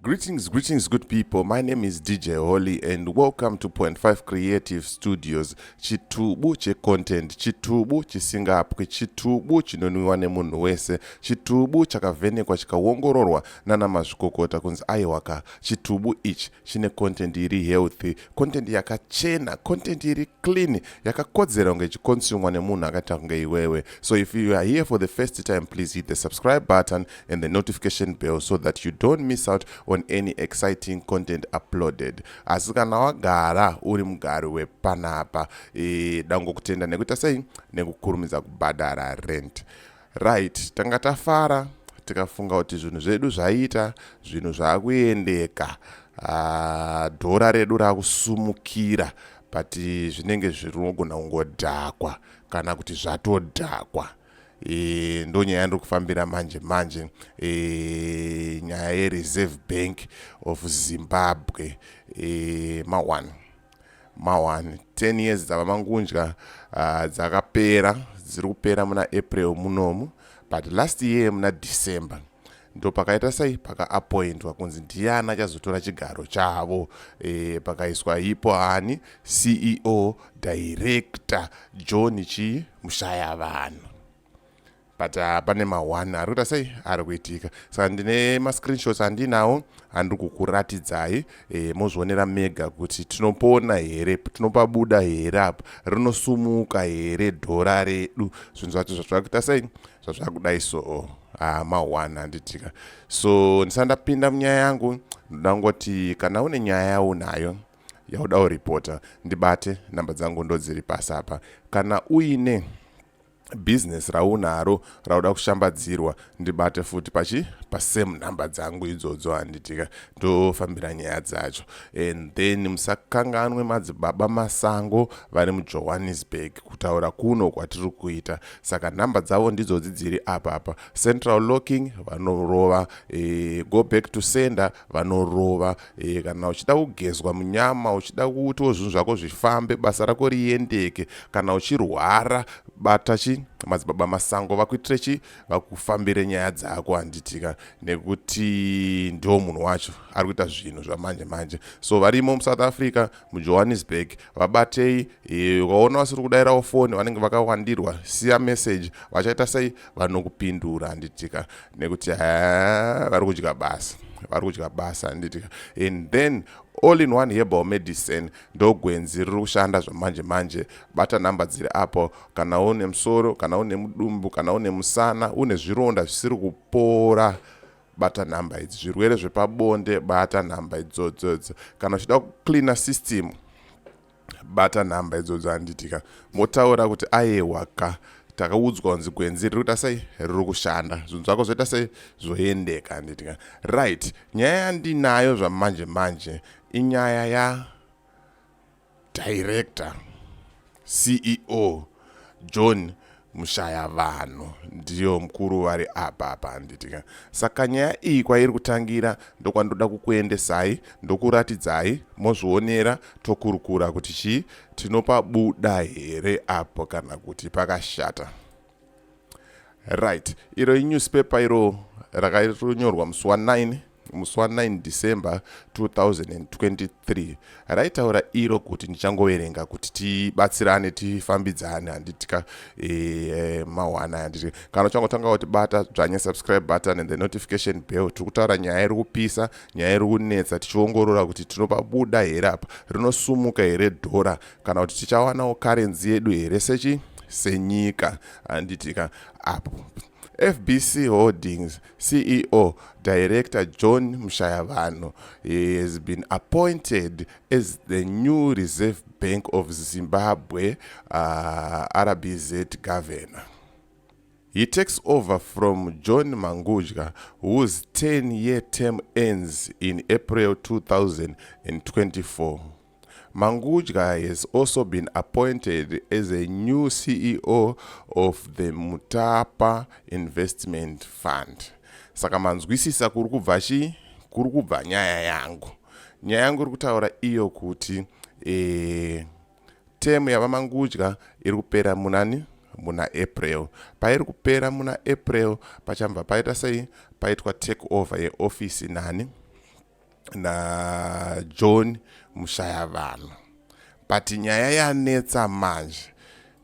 Greetings, greetings, good people. My name is DJ Holly and welcome to Point 5 Creative Studios. Chitubu checontent, chitubu chisingapwi, chitubu chinonwiwa nemunhu wese, chitubu chakavhenekwa chikaongororwa nana mazvikokota kunzi aiwaka, chitubu ichi chine content iri healthy, content yakachena, content iri clean, yakakodzera kunge ichiconsumwa nemunhu akaita kunge iwewe. So if you are here for the first time, please hit the subscribe button and the notification bell so that you don't miss out on any exciting content uploaded. Asi kana wagara uri mugari wepanapa, dangokutenda nekuita sei, nekukurumidza kubhadhara rent. Right, tanga tafara, tikafunga kuti zvinhu zvedu zvaita, zvinhu zvaakuendeka, dhora redu rakusumukira, but zvinenge zvinogona kungodhakwa kana kuti zvatodhakwa. Ndo nyaya yandiri kufambira manje manje, nyaya yeReserve Bank of Zimbabwe. Ma1 ma1 10 years dzava Mangudya dzakapera, dziri kupera muna April munomu, but last year muna December ndo pakaita sei, pakaappointwa kunzi ndiani achazotora chigaro chavo. Pakaiswa ipo ani, CEO Director John chi Mushayavanhu, but pane ma1 ari kuita sei, ari kuitika. Saka ndine mascreenshots andinawo andiri kukuratidzai, mozvionera mega kuti tinopona here, tinopabuda here apa, rinosumuka here dhora redu, zvinhu zvacho zvazvakuita sei, zvazvakudai. So ma1 handitika. So ndisati ndapinda munyaya yangu, ndoda ngoti kana une nyaya yaunayo yauda kuripota, ndibate, namba dzangu ndo dziri pasi apa. Kana uine bhizinesi raunaro rauda kushambadzirwa, ndibate futi pachi pasame nhamba dzangu idzodzo, handitika, ndofambira nyaya dzacho. And then musakanganwe Madzibaba Masango vari muJohannesburg kutaura kuno kwatiri kuita. Saka nhamba dzavo ndidzodzi dziri apa apa. Central locking vanorova, go back to sender vanorova, kana uchida kugezwa munyama, uchida kutiwo zvinhu zvako zvifambe, basa rako riendeke, kana uchirwara, bata chi Madzibaba Masango vakuitire chi, vakufambire nyaya dzako, handitika, nekuti ndo munhu wacho ari kuita zvinhu zvamanje manje. So varimo muSouth Africa, muJohannesburg, vabatei. Ukaona vasiri kudayirawo foni, vanenge vakawandirwa, siya message, vachaita sei, vanokupindura, handitika, nekuti ha, vari kudya basa, vari kudya basa, handitika. And then All in One Herbal Medicine, ndogwenzi riri kushanda zvamanje manje. Bata nhamba dziri apo kana une musoro, kana une mudumbu, kana une musana, une zvironda zvisiri kupora, bata nhamba idzi. Zvirwere zvepabonde, bata nhamba idzodzodzo. Kana uchida kucleana system, bata nhamba idzodzo, handitika. Motaura kuti ayewa ka, takaudzwa kunzi gwenzi riri kuita sei, riri kushanda, zvinhu zvako zvoita sei, zvoendeka, handitika. Right, nyaya yandinayo zvamanje manje inyaya yadirector CEO John Mushayavanhu, ndiyo mukuru vari apa apa, handitika. Saka nyaya iyi kwairi kutangira ndokwandoda kukuendesai, ndokuratidzai, mozvionera, tokurukura kuti chii, tinopabuda here apo kana kuti pakashata. Right, iro inewspaper iro rakanyorwa musi wa9, musi wa9 December 2023. Raitaura iro kuti, ndichangoverenga kuti tibatsirane, tifambidzane, handitika, mawana, handiti. Kana uchangotanga kuti bata, dzvanya subscribe button and the notification bell. Tiri kutaura nyaya iri kupisa, nyaya iri kunetsa, tichiongorora kuti tinopabuda here apa, rinosumuka here dhora, kana kuti tichawanawo currency yedu here sechi senyika, handitika. Apo FBC Holdings CEO Director John Mushayavanhu has been appointed as the new Reserve Bank of Zimbabwe, RBZ governor. He takes over from John Mangudya, whose 10-year term ends in April 2024. Mangudya has also been appointed as a new CEO of the Mutapa Investment Fund. Saka manzwisisa kuri kubva chi, kuri kubva nyaya yangu. Nyaya yangu iri kutaura iyo kuti term yavaMangudya iri kupera munani, muna April. Pairi kupera muna April, pachambva paita sei, paitwa take over yeofisi nani. naJohn Mushayavanhu. But nyaya yanetsa manje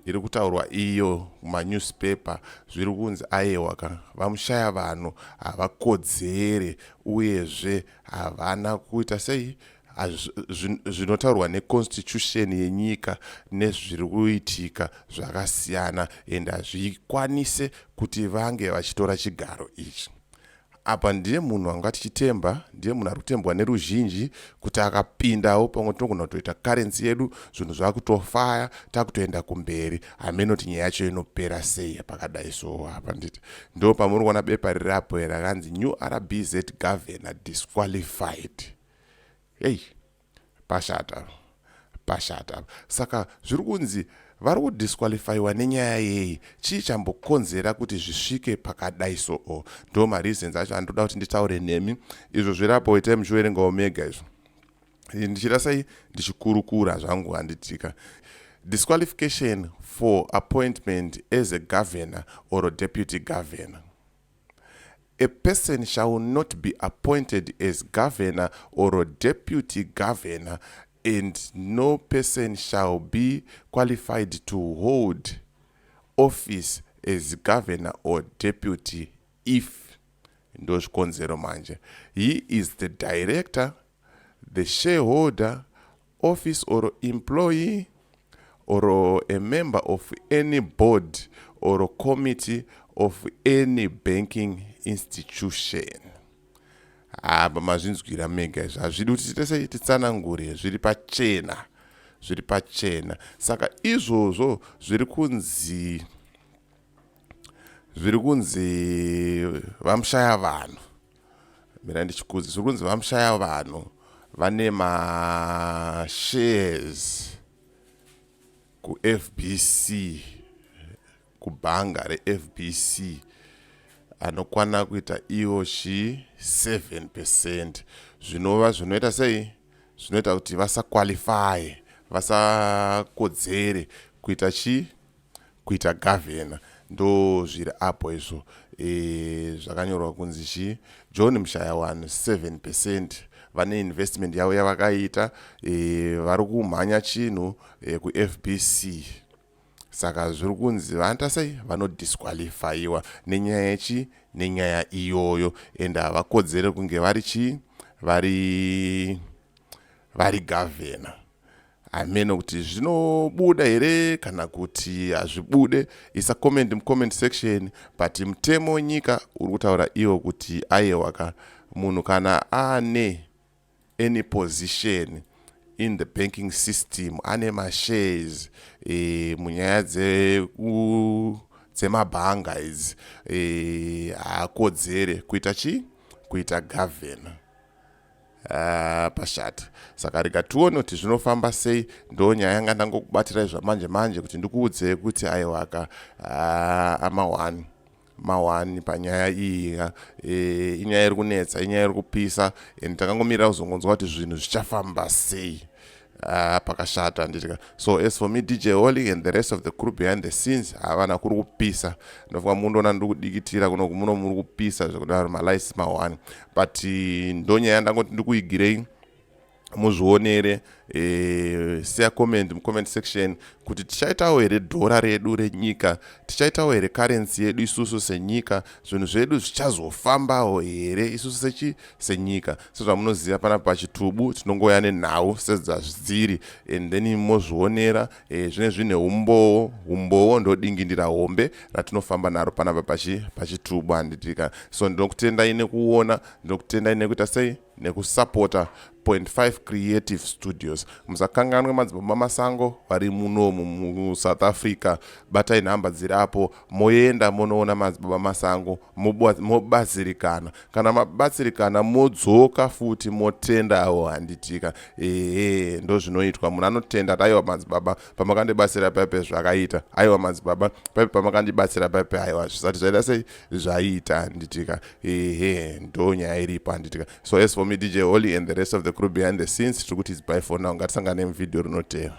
iri kutaurwa iyo kumanewspaper, zviri kunzi aiwa ka, VaMushayavanhu havakodzere uyezve havana kuita sei zvinotaurwa neconstitution yenyika nezviri kuitika zvakasiyana and hazvikwanise kuti vange vachitora chigaro ichi. Apa ndiye munhu anga tichitemba, ndiye munhu ari kutembwa neruzhinji kuti akapindawo pamwe tinogona kutoita currency yedu, zvinhu zvakutofaya, takutoenda kumberi. Hameno kuti nyaya yacho inopera sei pakadai. So apa nditi ndo pamuri kuona bepa riri apo rakanzi "New RBZ governor disqualified". Hei, pashata, pashata. Saka zviri kunzi vari kudisqualifyiwa nenyaya yei? Chii chambokonzera kuti zvisvike pakadai? So ndo mareasons acho andoda kuti nditaure nemi. Izvo zvirapo, itai muchiverengawo mega izvo ndichida sei ndichikurukura zvangu, handitika? Disqualification for appointment as a governor or a deputy governor. A person shall not be appointed as governor or a deputy governor, and no person shall be qualified to hold office as governor or deputy if, ndo zvikonzero manje, he is the director, the shareholder, office or employee or a member of any board or committee of any banking institution. Apa mazvinzwira mega izvi, hazvidi kuti tiite sei, titsanangure, zviri pachena, zviri pachena. Saka izvozvo zviri kunzi VaMushayavanhu, mira ndichikudzi, zviri kunzi VaMushayavanhu vane mashares kuFBC, kubhanga reFBC, anokwana kuita iwo chi 7%, zvinova zvinoita sei, zvinoita kuti vasaqualify, vasakodzere kuita chi, kuita governor. Ndo zviri apo izvo. Zvakanyorwa kunzi chi John Mushayavanhu 7%, vane investment yavo yavakaita, vari kumhanya chinhu kuFBC. Saka zviri kunzi vanoita sei, vanodisqualifyiwa nenyaya yechi, nenyaya iyoyo, and havakodzere kunge vari chi, vari governor. Hameno kuti zvinobuda here kana kuti hazvibude. Isa comment mucomment section. But mutemo wenyika uri kutaura iwo kuti aiwa ka, munhu kana ane any position in the banking system, ane mashares munyaya dzemabhanga idzi, haakodzere kuita chi, kuita governor. Pashata. Saka rega tione kuti zvinofamba sei. Ndo nyaya yanga ndangokubatirai zvamanje manje kuti ndikuudzei kuti aiwaka, ama1 ma1 panyaya iyi. Inyaya iri kunetsa, inyaya iri kupisa, and takangomirira kuzongonzwa kuti zvinhu zvichafamba sei. Pakashata, handitika? So as for me, DJ Holly, and the rest of the crew behind the scenes, havana kuri kupisa. Ndofunga mundoona ndiri kudikitira kuno, muno muri kupisa zvekudaro, malights ma1. But ndonyaya ndangoti ndikuigirei muzvionere. Siya comment mucomment section kuti tichaitawo here dhora redu renyika, tichaitawo here currency yedu isusu senyika, zvinhu zvedu zvichazofambawo here isusu sechi, senyika. Sezvamunoziva, panapa pachitubu tinongoya nenhau sedzazviri and then mozvionera. Zvine zvine umbowo, umbowo ndodingindira hombe ratinofamba naro panapa pachitubu, handitika? So ndinokutendai nekuona, ndinokutendai nekuita sei, nekusapota 5 Creative Studios. Musakanganwe Madzibaba Masango vari munomu muSouth Africa. Batai nhamba dziri apo, moenda monoona Madzibaba Masango, mobatsirikana. Kana mabatsirikana, modzoka futi motendawo, handitika? Ehe, ndo zvinoitwa. Munhu anotenda kuti aiwa madzibaba, pamakandibatsira paipe zvakaita, aiwa madzibaba, paipe pamakandibatsira paipe, aiwa zvisati zvaita sei, zvaita, handitika? Ehe, ndo nyaya iripo, handitika? So as for me, DJ Holly, and the rest of the crew behind the scenes, tiri kuti is bye for now. Ngatisangane muvhidhiyo rinotera.